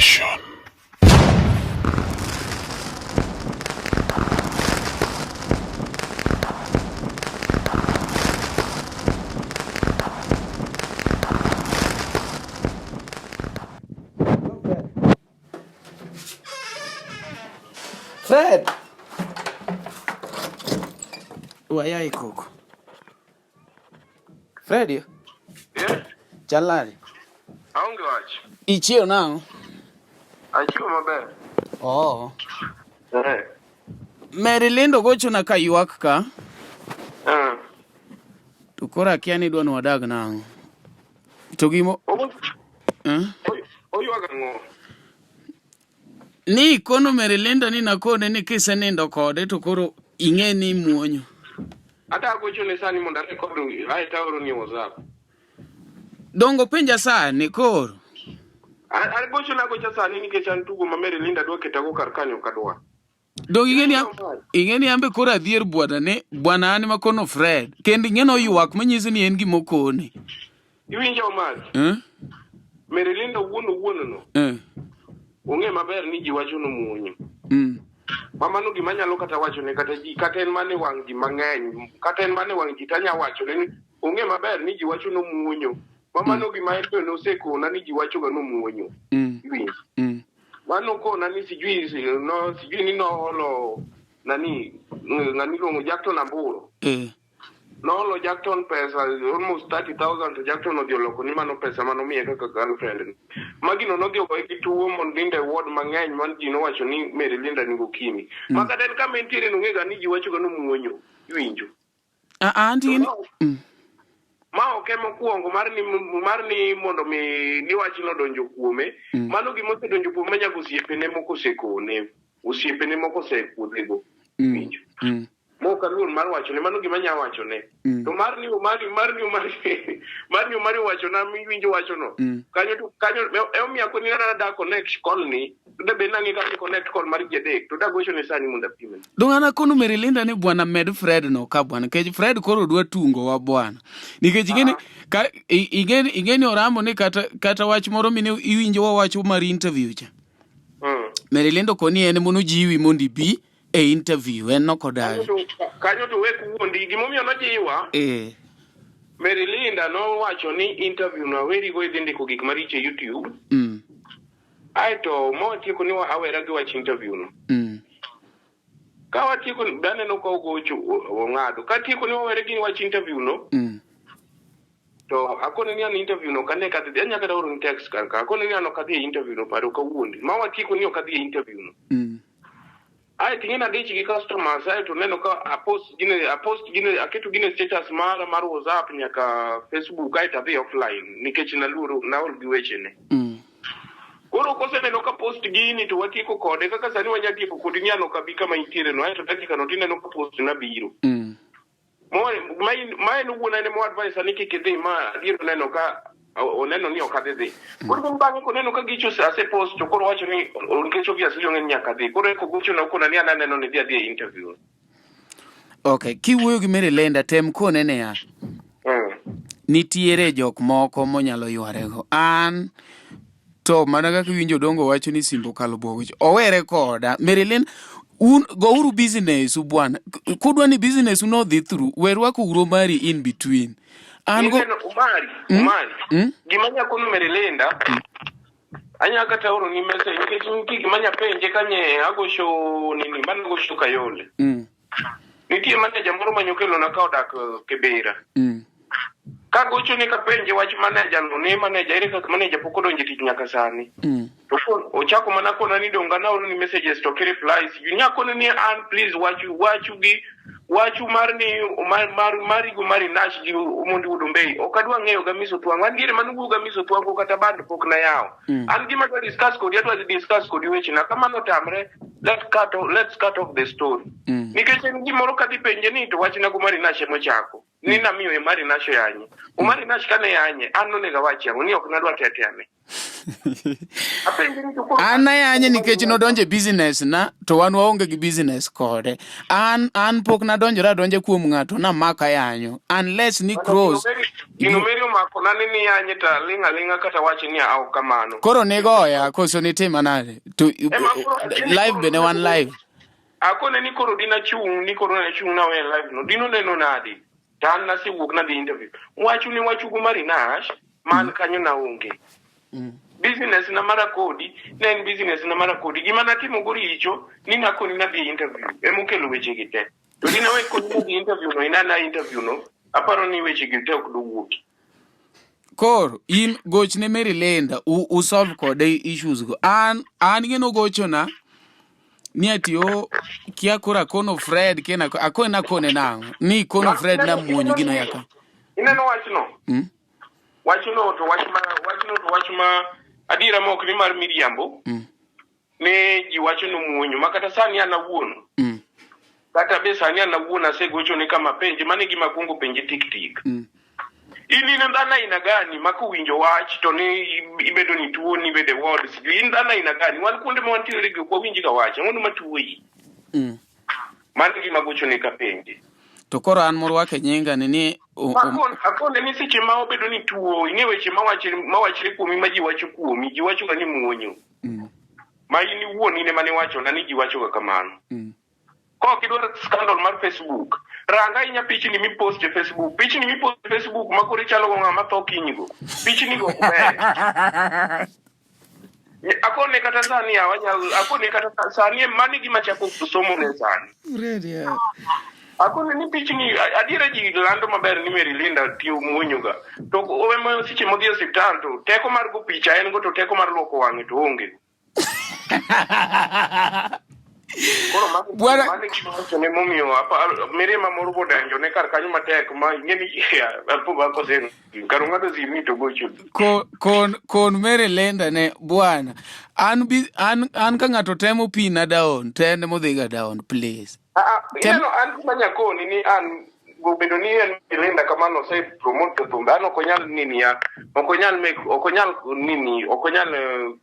Nation. Fred. Waya ikoko. Fred. Yes. Chalari. Aonge wach. Ichiew nang'o? Achiew maber. Oh. Eh. Mary Lindo gochona ka ywak ka. Eh. To koro akia ni idwa ni wadag nang'o. To gimo eh? Oywago ang'o? Ni ikono Mary Linda ni nakone ni kisenindo kode to koro ing'e ni imuonyo. Ata agochone sani mondo arekod ae to aoroni e WhatsApp. Dongo penja sani koro. Agochone agocha sani nikech an tugo ma Mary Linda dwa ketago kar kanyo ok adwa. Dong ing'eni ing'eni ambe koro adhier bwana ni bwana an makono Fred. Kendo ing'eni oywak manyisi ni en gima okone. Iwinjo Omar? Eh? Mary Linda owuon owuon no. Eh. Ong'e maber ni ji wacho nomuonyo. Ma mano gima anyalo kata wachone kata ji kata en mana e wang' ji mang'eny kata en mana e wang' ji tanya wachone ni ong'e maber ni ji wacho nomuonyo. Ma mano gima en be nosekona ni ji wachoga nomuonyo. Iwinjo? Mano kona ni sijui no sijui ni noholo nani ng'ani iluongo Jackton Amburo. Noholo Jackton pesa almost 30,000 to Jackton odhi oloko ni mano pesa manomiye kaka girlfriend. Magino nodhi ogoye gi tuo monindo e ward mang'eny man ji nowacho ni Mary Linda ni gokimi. Ma kata en kama entiere no ong'ega ni ji wachoga nomuonyo. Iwinjo? Ah, ah, anti Ma ma ok ema okwongo mar ni mar ni mondo mi ni wachno donjo kuome. Mano gima osedonjo kuome nyaka osiepene moko osekone. Osiepene moko osekuodhego. Iwinjo? Mok aluor mar wachone, mano gima anya wachone. To mar ni Omari, mar ni Omari, mar ni Omari owachona miwinjo wachono. Kanyo to kanyo e omiyo akoni na da connect call ni. To da bed nang'e kaka connect call mar ji adek to dagochone sani mondo apimne. Dong an akono Mary Linda ni bwana med Fred no ka bwana nikech Fred koro dwa tungo wa bwana. Nikech ing'eni ka ing'eni ing'eni oramo ni kata kata wach moro mine iwinjo wawacho mar interview cha. Mary Linda okoni en mono jiwi mondo ibi e interview en nokodagi. Kanyo to wek wuondi gimomiyo nojiwa. Mary Linda nowacho ni interview no aweri go idhi ndiko gik maricho e YouTube. Aeto mawatieko ni awera gi wach interview no. Ka watieko be aneno ka ogocho ong'ado. Katieko ni wawere gi wach interview no. To akone ni an interview no kane kadhi anya kata oro ni text kar ka. Akone ni an ok adhi e interview no paro kawuondi. Ma watieko ni ok adhi e interview no. Ae ting'e nadich gi customers ae to neno ka apost gine apost gine aketo gine status mara mar WhatsApp nyaka Facebook ae to adhi offline nikech naluoro naol gi wechene. Koro koseneno ka post gini to watieko kode kaka sani wanya tieko kodi ni an ok abi kama intiere no ae to dakika no tineno ka post na biro. Ma en wuon en mo advice ni kik idhi ma adier oneno ka oneno ni ok adhi dhi. Koro mm. bang'e koneno ka gicho ase post to koro wacho ni nikech obviously ong'e ni nyaka dhi. Koro eko gocho na okona ni an aneno ni dhi adhi e interview. Okay, kiwuoyo gi Mary Lenda tem kone niya. Nitiere jok moko monyalo ywarego. An To mana kaka iwinjo Odongo wacho ni simba okalo bwogo cha. Owere koda. Marilyn, un gouru business u bwana. Kudwa ni business u no dhi through, we rwako uro mari in between. An go Ineno Umari, Umari. Gima nyakono Merilinda, anya kata oro ni message nikech nitie gima nya penje kanye agocho nini, mane agocho Kayole. Nitie maneja moro mane okelona ka odak Kibera. Kagochone kapenje wach maneja no ni maneja ere kaka maneja pok odonjo e tich nyaka sani. To ochako mana kona ni donga naoro ni messages to ok reply. Sijui nyakone ni an please wachu wachu gi wachu mar ni mar mar mari go mari nash gi Omondi Wuod Ombei. Ok adwa ng'eyo ga Miss Otwang'o. An diere mane uwuoyo ga Miss Otwang'o kata band pok nayawo. An gima adwa discuss kodi adwa discuss kodi wechena. Kamano otamre let cut off, let's cut off the story. Nikech en gimoro kadhi penje ni to wachna go Mari Nash emochako. Ni namiyo e Mari Nash oyanye. Omari Nash kane yanye, an nonego awachi ang'o ni ok nadwa teteane. Apenje ni to koro An ayanye nikech nodonjo e business na to wan waonge gi business kode. An an pok nadonjora adonja kuom ng'ato namaka yanyo unless ni cross. Gino Mary omako na ni niyanye to aling' aling'a kata wach ni ok kamano. Koro nigoya koso nitima nade? To Ema koro live be ne wan live. Akone ni koro dina chung' ni koro nachung' nawe live no. Dino neno nade? To an nasewuok nadhi interview. Wachu ni wachugo mari Nash man kanyo naonge. Business na mara kodi ne en business na mara kodi. Gima natimo go richo ni nakoni nadhi interview. Emokelo weche gi te. To dina we koni nadhi interview no inana interview no aparo ni weche gi te ok dowuoki. Koro in gochne Mary Linda u, u solve kode issues go. An an gino gochona ni ati o kia koro akono Fred kena akone akone nang'o ni kono Fred na muonyo gino yaka. Ineno wachno? Wachno to wach ma wachno to wach ma adiera ma ok ni mar miriambo. Ne ji wacho ni muonyo ma kata sani an awuon. Kata be sani an awuon asegochone kama penje mano e gima akwongo penje tik tik. In in dhano aina gani ma kowinjo wach to ni ibedo ni tuo ni ibedo e ward sijui in dhano aina gani wan kuonde ma wantiere gi ok wawinj ga wach ang'o matuoyi. Mano e gima agochone kapenje. To koro an morwake nyinga ni ni Akone ni seche ma obedo ni tuo ing'e weche mawachre kuomi ma ji wacho kuomi ji wacho ga ni muonyo. Ma in iwuon in ema niwachona ni ji wacho ga kamano. Kok idwaro scandal mar Facebook, rang ahinya pichni mipost e Facebook. Pichni mipost e Facebook ma koro ichalo go ng'ama tho kiny go. Pichni go ok ber. Akone kata sani yawa nyal akone kata sani mano e gima chako somo ne sani. Fred, yeah. Akone ni pichni adiera ji lando maber ni Mary Linda tiyo muonyo ga. To owe ma seche modhi e osiptal to teko mar go picha en go to teko mar luoko wang'e to onge. Koro Bwana mano gima wachone momiyo mirima moro bodonjo ne kar kanyo matek ma ing'e ni apo ba kose kar ng'ado simi to gocho. Kon kon Mary Linda ne bwana an bi an an ka ng'ato temo pina down to en modhi ga down please. Ineno an gima nyakoni ni an obedo ni en Linda kamano ose promote thumbe an ok onyal nini ya ok onyal make ok onyal nini ok onyal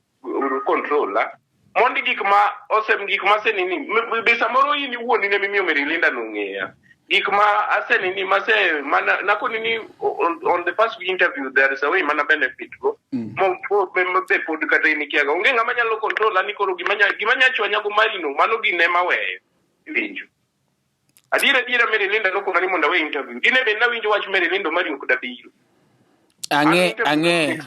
control la mondi gik ma ose gik ma asenini be samoro in iwuon in emimiyo Mary Linda nong'eya gik ma asenini mase mana nakoni ni on the first interview there is a way mana benefit go mo be pod kata in ikiaga onge ng'ama nyalo control ani koro gima nya gima nya chwanya go marino mano gine maweyo iwinjo adiera adiera Mary Linda nokona ni mondo awe interview dine bed nawinjo wach Mary Linda Omari ok dabiro Ang'e ang'e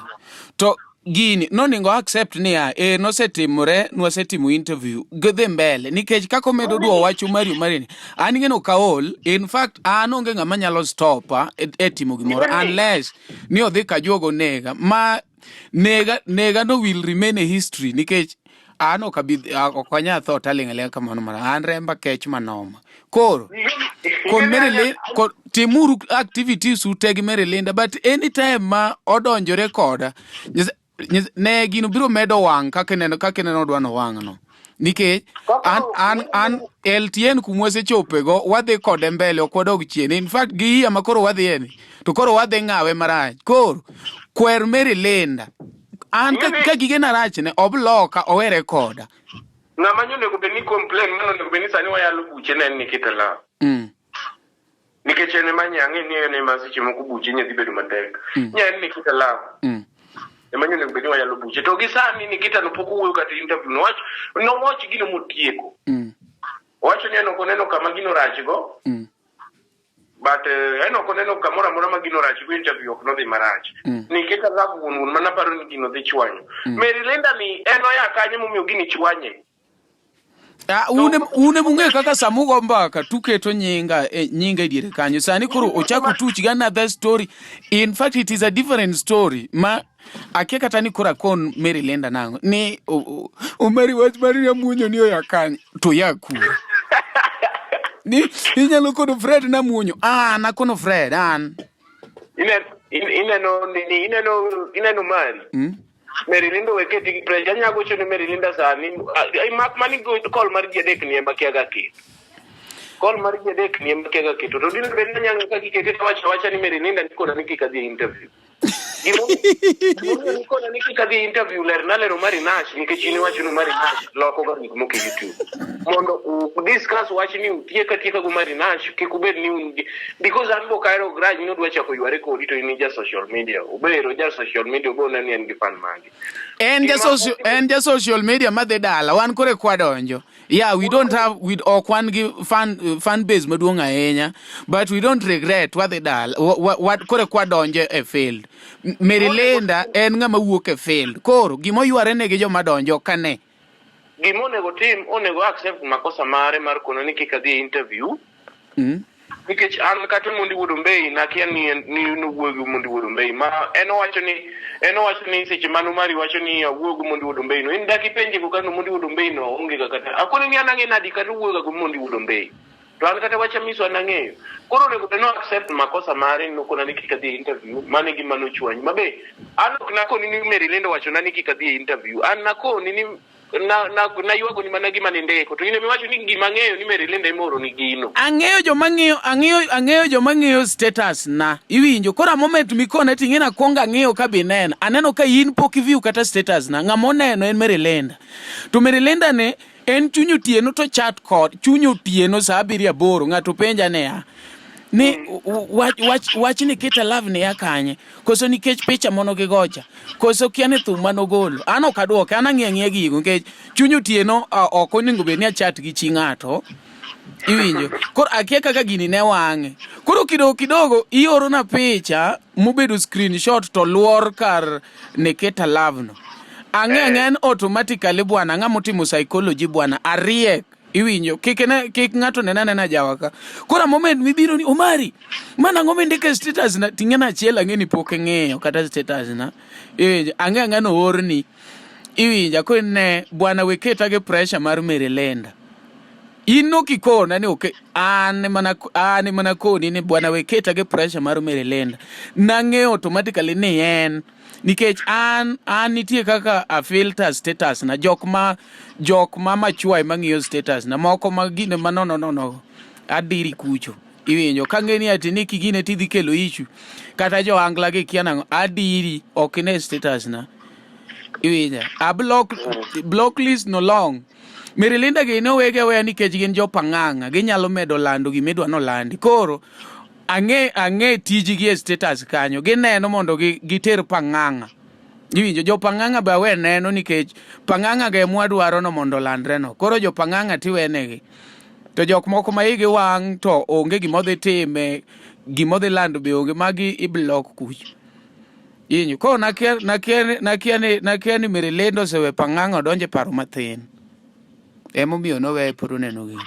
to gini noningo accept niya e nosetimore nwasetimo interview gidhi mbele nikech kaka omedo duo wach Omari Omari ni an ing'eno kaol in fact an onge ng'ama nyalo stopa e timo gimoro unless ni odhi kajuogo nega ma nega nega no will remain a history nikech an ok abi ok anyal tho taling' aling'a kamano mana an remba kech manoma koro kon Mary Linda kon timuru activities ute gi Mary Linda but anytime ma odonjore koda ne gino biro medo wang' kaka ineno kaka ineno odwa nowang' no nikech an an an LTN kuma wasechopego wadhi kode mbele ok wadog chien in fact gi hiya ma koro wadhiye ni to koro wadhi ng'awe marach koro kwer Mary Linda an ka, ka gigena rach ne obloka owere koda Ng'ama nyo onego bed ni complain mano onego bed ni sani wayalo buche ne en Nikita Love. Nikech en ema nye ang'e ni en ema seche moko buche nye dhi bedo matek. Nye en Nikita Love. Ema nyo onego bed ni wayalo buche. To gi sani Nikita no pok owuoyo kata interview nowach nowach gino motieko. Owacho ni en ok oneno kama gino rach go. But en ok oneno kamoro amora ma gino rach go interview ok nodhi marach. Nikita Love wuon wuon mana paro ni gino dhi chwanyo. Mary Linda ni en oya kanye momiyo gini chwanye. Ah, une une mung'e kaka samugo mbaka tuketo nyinga e, nyinga e diere kanyo sani koro ochako tuch gi another story in fact it is a different story ma akia kata ni koro akon Mary Linda nang'o ni Omari wach mar namuonyo ni oya kanye to ya kure ni inyalo kono Fred namuonyo an akono Fred an Ineno nini ineno ineno Mari. Mary Linda we keti gi pressure anya gocho ne Mary Linda sani mak mani go call mar ji adek ni ema kia ga keto call mar ji adek ni ema kia ga keto to dine bed ni anyalo ka gikete to wacho awacha ni Mary Linda ni kona ni kik adhi e interview. Gimomiyo nikona ni kik adhi interview lerna lero mari Nash nikech in iwacho ni Mari Nash loko ga gik moko e YouTube. Mondo u discuss wach ni utiek atieka go Mari Nash kik ubed ni un gi because an bo kaero grudge ni odwa chako yware kodi to in ja social media. Obero ja social media obo neno ni en gi fan mage. En ja social en ja social media madhi dala wan kore kwa donjo. Yeah, we don't have we ok wan gi fan base maduong' ahinya but we don't regret wadhi dala wa, kore kwa donjo e field. Mary Linda en ng'ama wuok e field. Koro gima oyware ne gi joma donjo kane. Gima onego tim onego accept makosa mare mar kono ni kik adhi e interview. Nikech an kata Mondi Wuod Ombei nakia ni ni nowuoyo gi Mondi Wuod Ombei ma en owacho ni en owacho ni seche mane Omari wacho ni awuoyo gi Mondi Wuod Ombei no in dak ipenje go kaka Mondi Wuod Ombei no onge ga kata akoni ni an ang'e nadi kata owuoyo ga gi Mondi Wuod Ombei to an kata wach Amiso an ang'eyo koro onego bed no accept makosa mare nokona ni kik adhi e interview mano e gima nochwanyi mabe an ok nakoni ni Mary Linda owachona ni kik adhi e interview an nakoni ni na na naywago ni mana gima nindiko to in ema iwacho ni gima ang'eyo ni Mary Linda ema ooroni gino. Ang'eyo joma ng'iyo ang'eyo ang'eyo joma ng'iyo status na. Iwinjo koro a moment mikone to ing'e nakwongo ang'iyo ka be ineno. Aneno ka in pok i view kata status na. Ng'ama oneno en Mary Linda. To Mary Linda ne en chuny otieno to chat kod chuny otieno saa abiriyo aboro ng'ato penja niya ni wach wach wach ni kita love ni ya kanye koso nikech picha mono gigocha koso kia ni thum manogolo an ok adwoke an ang'iyo ang'iya gigo nikech chuny otieno ok onego bed ni achat gi chi ng'ato iwinjo koro akia kaka gini ne wang'e koro kidogo kidogo iorona picha mobedo screenshot to luor kar Nikita Love no ang'e ang'e en automatically bwana ng'ama otimo psychology bwana ariek iwinjo kik ne kik ng'ato nena anena jawa ka koro moment mibiro ni Omari mana ang'o mindiko e status na ting'e na achiel ang'e ni pok ing'iyo kata status na iwinjo ang'e ang'e no orni iwinjo akoni ne bwana we keta gi pressure mar Mary Linda in nokikona ni ok an mana an mana koni ni bwana we keta gi pressure mar Mary Linda nang'eyo automatically ni en nikech an an nitie kaka a filter status na jok ma jok ma machua ema ng'iyo status na moko ma gine ma nono nono adiri kucho iwinjo ka ng'e ni ati ni kigine tidhi kelo issue kata jo angla gi kia nang'o adiri ok ine status na iwinja a block block list no long Merilinda gi ne owegi aweya nikech gin jo pang'ang'a ginyalo medo lando gima idwa nolandi koro ang'e ang'e tijgi e status kanyo gineno mondo giter pang'ang'a Iwinjo jo pang'ang'a be awe neno nikech pang'ang'a ga emwa dwaro no mondo olandre no. Koro jo pang'ang'a tiwenegi. To jok moko ma igi wang' to onge gima odhi time, gima odhi lando be onge, magi i block kucho. Iwinjo, koro nakia, nakia, nakia ni, nakia ni Mary Lendo osewe pang'ang'a odonjo e paro mathin. Emomiyo noweye pod oneno gini.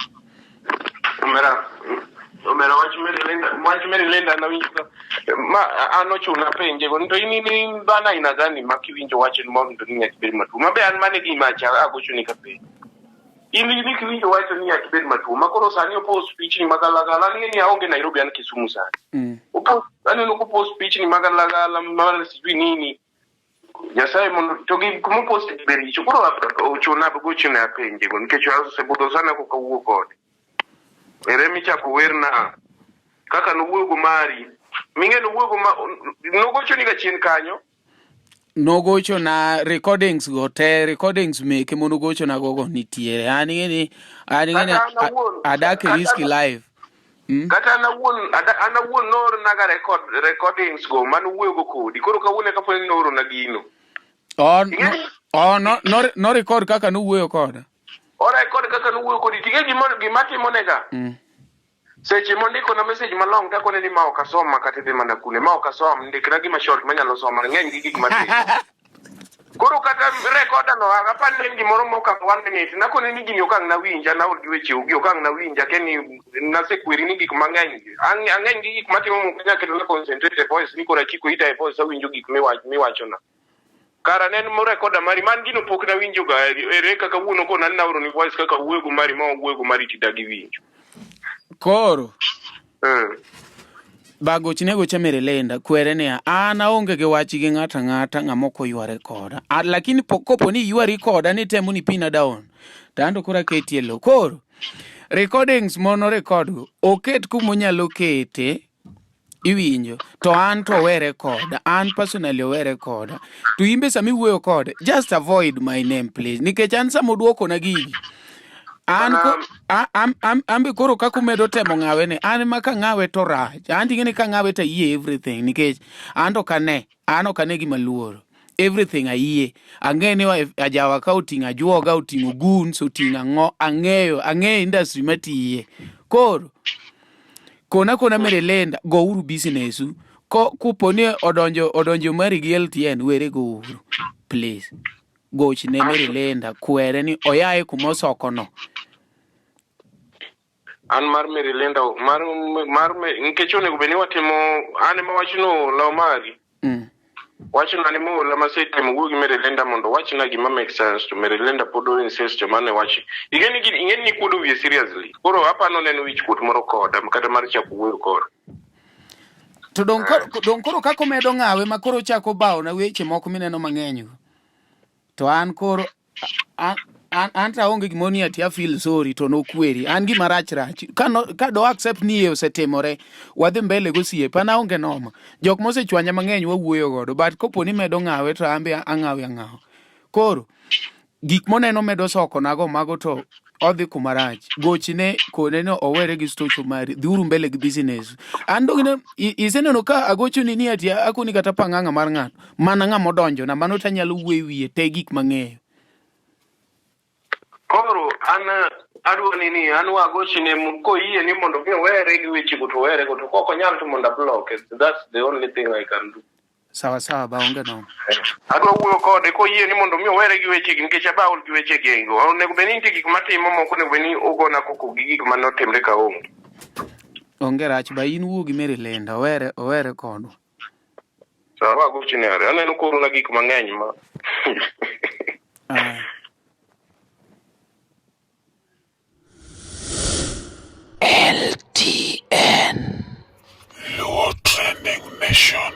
Omera, omera wach Mary Linda, wach Mary Linda nawinjo ka ma an ochuna penje go to in in in dhano aina gani ma kiwinjo wach moro to ni nyaka ibed matuo. Ma be an mane gima acha agochoni ka penjo. In ni kiwinjo wach to ni nyaka ibed matuo. Ma koro sani opost pichni magalagala an ing'e ni aonge Nairobi an Kisumu sani. Opost aneno kopost pichni magalagala ma sijui nini. Nyasaye mondo to gi kuma opost be richo. Koro ochuna gochone apenje go nikech osebudho sana koka wuo kode. Ere michako werna kaka nowuoyo go mari. Ming'e nowuoyo go ma nogochoni ga chien kanyo. Nogochona recordings go te recordings meke monogochona go go nitiere. An ing'e ni an ing'e ni adak e risky life. Kata an awuon an awuon noornaga record recordings go mane owuoyo go kodi. Koro kawuono eka fwenyo ni noorona gino. Oh, no, oh, no, no, no record kaka nowuoyo koda. O record kaka nowuoyo kodi. Ting'e gima gima timonega. Seche mondiko na message malong takone ni ma ok asom ma kata idhi mana kune. Ma ok asom, ndikna gima short manyalo somo. Ang'eny gi gik matindo. Koro kata rekoda no apar ni en gimoro mokalo one minute. Nakone ni gini ok ang' nawinja, naol gi weche ugi ok ang' nawinja. Akia ni nasekweri ni gik mang'eny. Ang'eny gi gik matimo mok anyal keto na concentrate e voice ni koro achiko ita e voice awinjo gik miwachona. Kara ne en rekoda mari man gino pok nawinjo ga ere kaka wuono kona ni naoro ni voice kaka wuoyo go mari ma wuoyo go mari tidagi winjo. Koro Ba gochne gocha Mary Linda kwere niya an aonge gi wach gi ng'ato ang'ata ng'ama ok oyware koda. A, lakini po, kopo ni iywari koda ni temo ni pina down to anto koro aketi e lowo. Koro recordings mono record go oket kuma onyalo kete. Iwinjo? To an to owere koda. An personally owere koda. To imbe sama iwuoyo kode, just avoid my name please. Nikech an sama oduokona gigi, an ko, a, am, am, ambe koro kaka umedo temo ng'awe ni, an ma ka ng'awe to rach. An ting'e ni ka ng'awe to ayie everything nikech an to kane, an ok ane gima luoro. Everything ayie. Ang'e ni ajawa ka oting'o ajuoga, oting'o goons, oting'o ang'o, ang'eyo, ang'eyo industry matiye. Koro, kona kona mere lenda, gouru business u. Ko kupo ni odonjo odonjo mari gi LTN, were gouru. Please. Gochne mere lenda, kwere ni oyae kuma osokono. An mar Mary Linda mar mar nikech onego bed ni watimo an ema wachno ola mari. Wachno an ema ola masetemo wuoyo gi Mary Linda mondo owachna gima make sense to Mary Linda pod o insist mane wach. Ing'e ni ing'e ni kuodo wiye seriously. Koro apano neno wich kuot moro koda kata mar chako wuoyo koda. To dong koro dong koro kaka omedo ng'awe ma koro ochako bawona weche moko mineno mang'eny go. To an koro an an, an to aonge gimoro ni ati afeel sorry to nokweri. An gima rach rach. Ka no, ka do accept ni ye osetimore, wadhi mbele gosiepe. An aonge noma. Jok mosechwanya mang'eny wawuoyo godo, but kopo ni medo ng'awe to an be ang'awe ang'awa. Koro gik moneno medo sokonago mago to odhi kuma rach. Gochne kone ni owere gi stocho mari, dhiuru mbele gi business. An dong iseneno ka agochoni ni ati akoni kata pang'ang'a mar ng'ato, mana ng'ama odonjona, mano to anyalo wuoyo e wiye te gik mang'eyo. Koro an adwa ni ni an wagochne koyie ni mondo mi owere gi wechego to owere go to kok onyal to mondo ablock. That's the only thing I can do. Sawa sawa ba onge noma. Adwa wuoyo kode koyie ni mondo mi owere gi wechegi nikech abaol gi wechegi go. Onego bed ni nitie gik matimo moko onego bed ni ogona koko gi gik mane otimre ka onge. Onge rach ba in wuo gi Mary Linda owere owere kodwa. Sawa agochne are. Aneno koorona gik mang'eny ma. Aya. LTN. Luo Trending Nation.